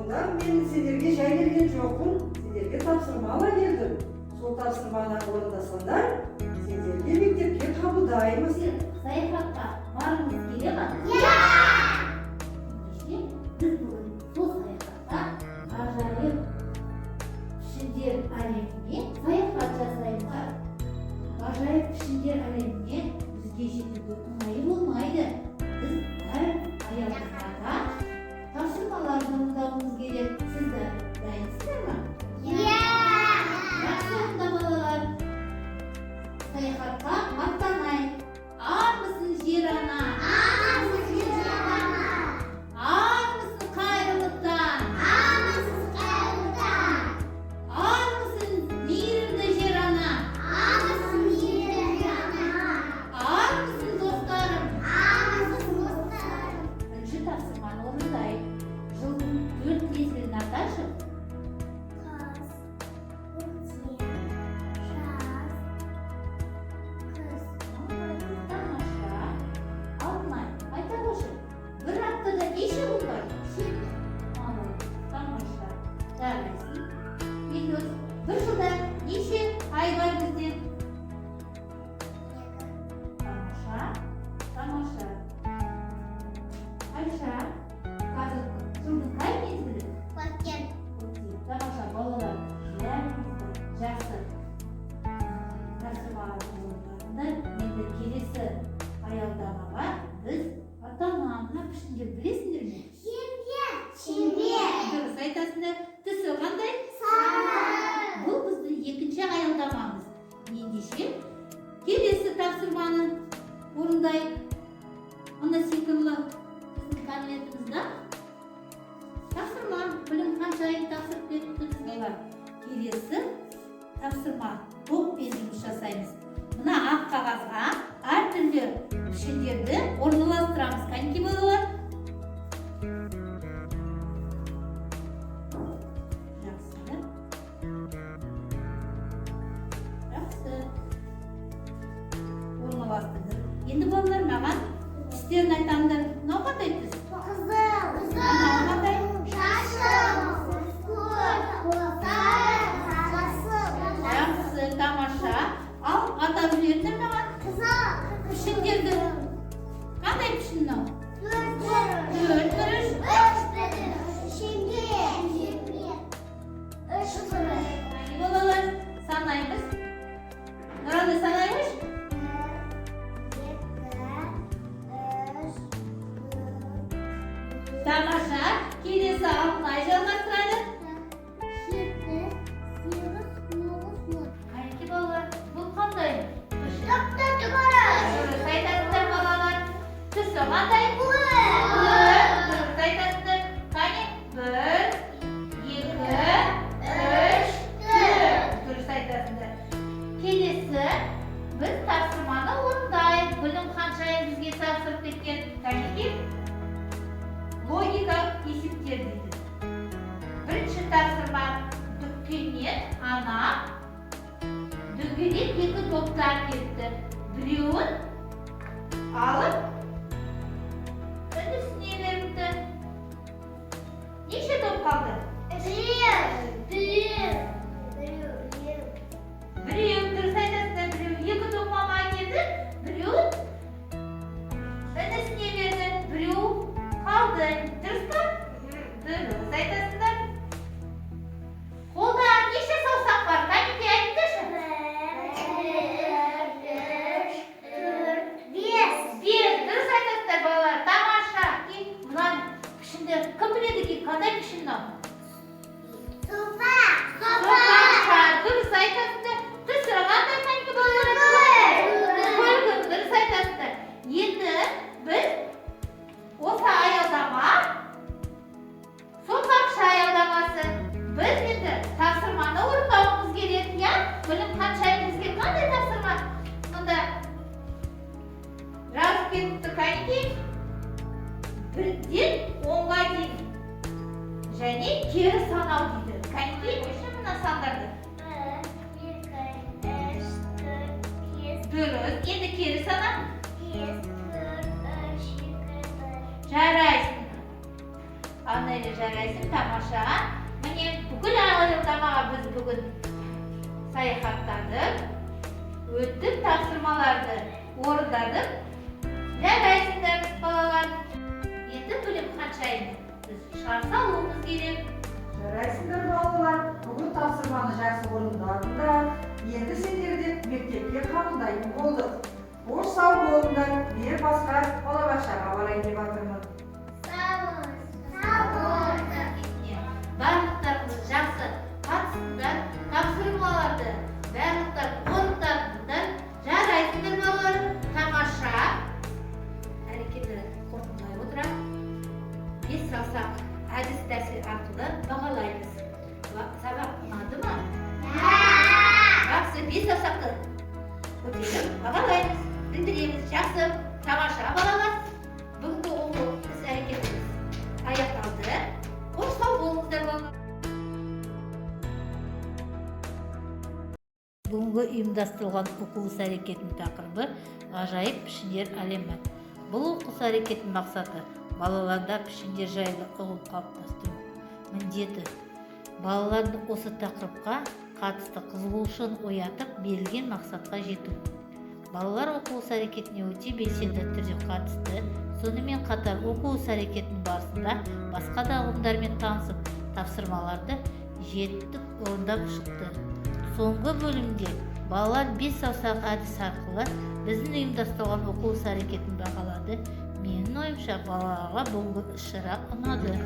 Онда мен сендерге жай келген жоқпын, сендерге тапсырма ала келдім. Сол тапсырманы орындасаңдар, сендерге мектепке қабылдаймыз. Саяхатқа барғыңыз келе ма? Иә! Ендеше біз бүгін сол саяхатта ғажайып пішіндер әлеміне саяхат жасаймыз. Ғажайып пішіндер әлеміне бізге жетуге оңай болмайды. Біз әр аялдамада тапсырмаларды орындауымыз керек. Сіздер дайынсыздар ма? Иә! Жақсы, онда, балалар, саяхатқа аттанайық. Армысың, жер ана! Армысыз, жер ана! Армысың, қайырлы таң! Армысыз, қайырлы таң! Армысың, мейірімді жер ана! Армысыз, мейірімді ана! Армысың, достарым! Армысыз, достарым! Бірінші тапсырманы орындайық. Жылдың төрт мезгілін аташы. Қыс, көктем, жаз, күз. Молодец, тамаша. Алтынай, айта қойшы, бір аптада неше күн бар? 7. Молодец, тамаша. Жарайсың. Елдос, бір жылда неше ай бар бізде? Тамаша, тамаша. Айша, қазір жылдың қай мезгілі? Көктем. Көктем. Тамаша, балалар, бәріңіз жақсы тапсырмаларды орындадыңдар. Енді келесі аялдамаға біз аттанамыз. Мына пішіндер білесіңдер ме? Шеңбер. Шеңбер. Дұрыс айтасыңдар. Түсі қандай? Сары. Бұл біздің екінші аялдамамыз. Ендеше келесі тапсырманы орындайық. Мына сиқырлы біздің конвертімізде тапсырма. Білім ханшайым тапсырып беріпті бізге. Келесі тапсырма: топпен жұмыс жасаймыз. Мына ақ қағазға әртүрлі пішіндерді орналастырамыз. Кәнекей, балалар, жақсы, жақсы орналастырдық. Енді, балалар, маған түстерін айтаңдар. Мынау қандай түс? Қызыл. Мынау қандай? Жасыл. Көк. Сары. Жасыл. Жақсы, тамаша. Ал атап жіберіңдер маған Қызыл. пішіндерді. Қандай пішін мынау? Төрт бұрыш. Төрт бұрыш. Үш бұрыш. Шеңбер. Шеңбер. Үш бұрыш. Балалар, санаймыз. Нұралы, санай қойшы. 1, 2, 3, 4, Тамаша. Келесі Алтынай жалғастырады. 7, 8, 9, 10. Қанеки, балалар, бұл қандай пішін? Төрт бұрыш. Дұрыс айтасыңдар, балалар. Түсі қандай? Көк. Дұрыс айтасыңдар. Қане, бір, екі, үш, төрт. Дұрыс айтасыңдар. Келесі біз тапсырманы орындайық. Білім ханшайым бізге тапсырып кеткен. Кәнекей, логика есептер дейді. Бірінші тапсырма: дүкеннен ана дөңгелек екі допты әкеліпті. Біреуін алып, інісіне беріпті. Неше доп қалды? Біреу. Біреу. Біреу. Біреу. Біреу. Дұрыс айтасыңдар, біреу. Екі доп мама әкелді, біреуін інісіне берді, біреу қалды. Дұрыс па? Дұрыс айтасыңдар. Қолда неше саусақ бар? Кәнекей, айтыңдаршы. 1, 2, 3, 4, 5. 5. Дұрыс айтасыздар, балалар, тамаша. Мына пішінді кім біледі екен? Қандай пішін мынау? Сопақ. Сопақша. Дұрыс айтасыздар. Түсі қандай, кәнекей, балалар? Күлгін. Дұрыс айтасыздар. Енді біз осы аялдама сопақша аялдамасы. Біз енді тапсырманы орындауымыз керек, иә? Білім ханшайым бізге қандай тапсырма сонда жазып кетіпті? Кәнекей, 1-ден 10-ға дейін және кері санау дейді. Кәнекей, қойшы мына сандарды. 1, 2, 3, 4, 5. Дұрыс. Енді кері сана. 5, 4, 3, 2, 1. Жарайсың. Анеля, жарайсың, тамаша. Міне, бүкіл аялдамаға біз бүгін саяхаттадық. Өттік, тапсырмаларды орындадық. Жарайсыңдар, балалар. Енді, Білім ханшайым, біз шығар салуымыз керек. Жарайсыңдар, балалар. Бүгін тапсырманы жақсы орындадыңдар. Енді сендерді мектепке қабылдайтын болдық. Қош, сау болыңдар. Мен басқа балабақшаға барайын деп жатырмын. Сау болыңыз. Сау болыңыз. Барлықтарыңыз жақсы қатыстыңдар, тапсырмаларды барлықтар орындадыңдар. Жарайсыңдар, балалар, тамаша. Әрекетті қорытындылай отыра, бес саусақ әдіс тәсіл арқылы бағалаймыз. Сабақ ұнады ма? Жақсы, бес саусақты көтеріп бағалаймыз, білдіреміз. Жақсы, тамаша, балалар. Бүгінгі оқу іс әрекетіміз аяқталды. Қош, сау болыңыздар, балалар. Бүгінгі ұйымдастырылған оқу іс әрекетінің тақырыбы: ғажайып пішіндер әлемі. Бұл оқу іс әрекетінің мақсаты: балаларда пішіндер жайлы ұғым қалыптастыру. Міндеті: балалардың осы тақырыпқа қатысты қызығушылығын оятып, берілген мақсатқа жету. Балалар оқу іс әрекетіне өте белсенді түрде қатысты. Сонымен қатар оқу іс әрекетінің барысында басқа да ұғымдармен танысып, тапсырмаларды жетік орындап шықты. Соңғы бөлімде балалар бес саусақ әдіс арқылы біздің ұйымдастырылған оқу іс әрекетін бағалады. Менің ойымша, балаларға бүгінгі іс шара ұнады.